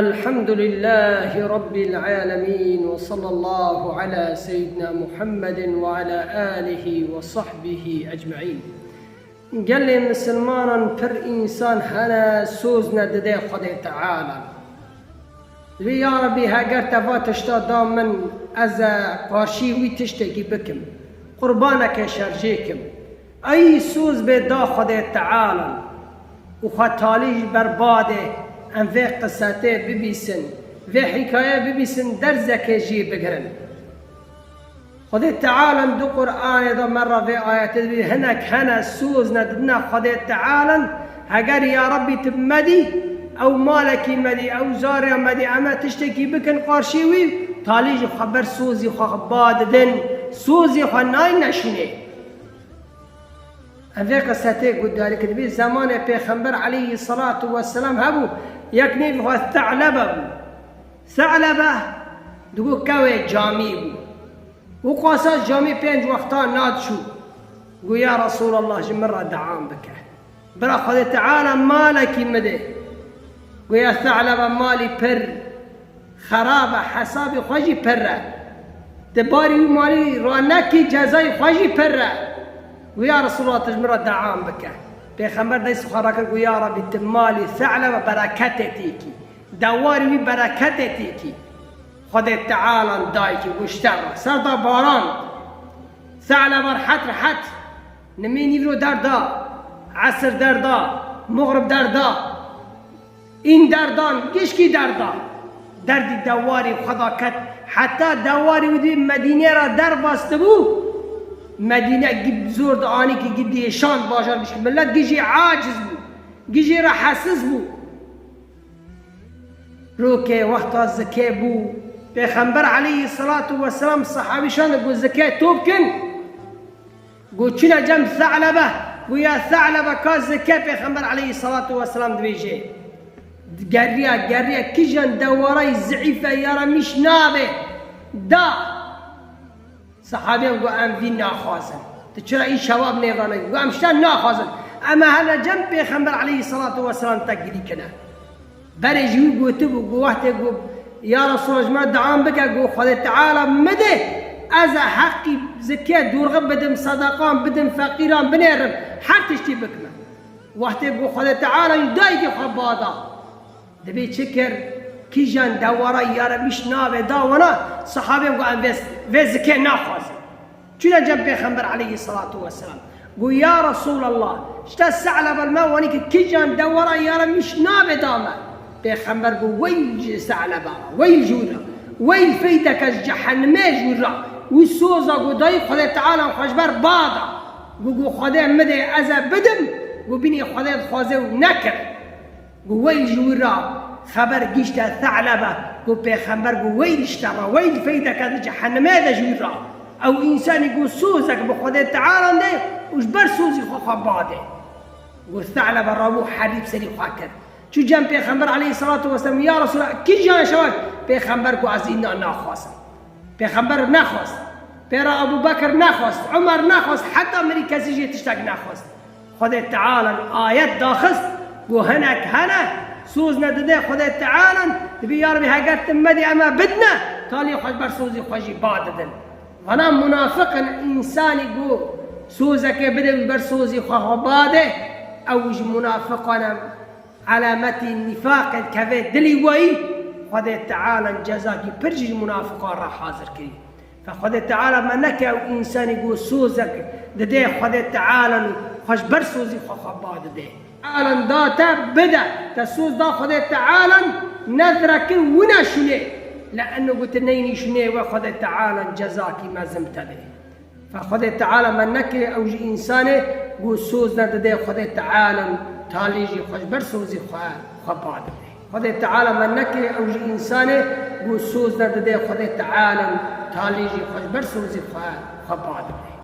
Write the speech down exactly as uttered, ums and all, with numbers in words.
الحمد لله رب العالمين وصلى الله على سيدنا محمد وعلى آله وصحبه أجمعين. Gelê misilmanan pir însan hene soz nedide Xwedê Teala. Divê ya Rebî heger te va tişta da min, ez e qarşî wî tiştekî bikim. Qurbaneke şerjê kim. Ey soz bê da Xwedê Teala û xwe talî ji ber badê em vê qisetê bibîsin, vê hîkaye bibîsin, derzekê jî bigirin. Xwedê Teala di Qur'anê de me re vê ayetê dibî, hinek hene soz nedidine Xwedê Teala, heger ya Rebbî tu medî, ew malekî medî, ew zarya medî, em e tiştekî bikin qarşî wî, talî ji xwe ber sozî xwe ba didin, sozî xwe nayne şûnê. Em vê qisetê guhdarî kirin. Dibî zemanê Pêxember aleyhî selatu weselam hebû, yek nêvî xwe Selebe bû. Selebe digo kewê camî bû. Û qasa camî pênc wexta nadiçû. Gu ya Resûlallah ji min re deam bike. Bira Xwedê Teala malekî min de. Gu ya Selebe malî pir xerab e, hesabê xwe jî pir e. Di barî wî malî ranekî cezayê xwe jî pir e. Gu ya Resûlallah tu ji min re deam bike. Pêxember dest xwe rakir gu ya Rebî tu malî Selebe bereketê têkî. Dewarî wî bereketê têkî. Xwedê Teala dayikî û ji te re ser da baran. Selebe rehet rehet. Nimê nîvro derda. Esir derda. Muxrib derda. În derdan, gişkî derda. Derdî dewarî xwe da ket. Heta dewarî wî dî Medînê re derbastibû. Medîne gî zor di anîkî gî dêşand bajar gişkî. Millet gî jî aciz bû. Gî jî rahatsiz bû. Rokê wexta zikê bû. Pêxember aleyhî selatu weselam sehabî şand got zikê top kin. Got çûne cem Selebe. Got ya Selebe ka zikê Pêxember aleyhî selatu weselam dibêje. Geriya, geriya, kijan dewarayî zeîf e, yaramîş nabe. Da. Sehabiyan got, "Em vî naxwazin." Tu çira î şewab nêvanayî? Got, "Em şta naxwazin. Em ê hene cem Pêxember aleyhî selatu weselam te girî kine." Berê ji wî gotibû, got, wextê got, "Ya Resûlallah, ji me deam bike," got, "Xwedê Teala min de, ez ê heqî zikê dorxe bidim, sedeqan bidim, feqîran binêrim, her tiştî bikime." Wextê got, Xwedê Teala jî dayikê xwe bada. Dibê çi kir? Kîjan dewara yaramîş nabe da wana, sehabê got, "Em vê, vê zikê naxwazin." Çûne cem Pêxember aleyhî selatu weselam. Got, "Ya Resûlallah, işte Selebe me wanî ki kîjan dewara yaramîş nabe da me." Pêxember got, "Weyl ji Selebe re, weyl ji wî re, weyl feydeke ji cehenimê ji wî re." Wî soza got, "Dayî Xwedê Teala xwe ji ber bada." Got, "Got Xwedê min de ez ê bidim." Got, "Bînî Xwedê dixwaze û nekir." Got, "Weyl ji wî re." Xeber gihîşte Selebe. Got, Pêxember got, "Weyl ji te re, weyl feydeke di cehenimê de ji wî re." Ew însanî got, sozek bi Xwedê Teala de û ji ber sozî xwe xwe bade. Got, Selebe rabû herî bi serî xwe kir. Çû cem Pêxember aleyhî selatu weselam, "Ya Resûlallah, kîjan şewab?" Pêxember got, "Ez îna naxwazim." Pêxember nexwest. Pêra Ebû Bekir nexwest. Umer nexwest. Heta mirî kesî jê tiştek nexwest. Xwedê Teala ayet daxist, got hinek hene, soz nedide Xwedê Teala, dibî ya Rebî heger tu medî em ê bidine, talî xwe ji ber sozî xwe jî ba didin. Vana munafiq in, însanî got sozekê bide û ji ber sozî xwe xwe ba de, ew ji munafiqan e. Elametî nîfaqê dikeve dilî weyî, Xwedê Teala cezakî pir jî ji munafiqan re hazir kirî. Fe Xwedê Teala me neke ew însanî ku sozek didê Xwedê Teala û xwe ji ber sozî xwe xwe ba didê. Teala da te bide, te soz da Xwedê Teala, nedire kir wina şûnê. Le eno ku tu neynî şûnê we Xwedê Teala cezakî mezin tedê. Fe Xwedê Teala me nekirê ew ji însanê ku soz nedidê Xwedê Teala, talî jî xwe ji ber sozî xwe, xwe ba didê. Xwedê Teala me nekirê ew ji însanê ku soz nedidê Xwedê Teala, talî jî xwe ji ber sozî xwe, xwe ba didê.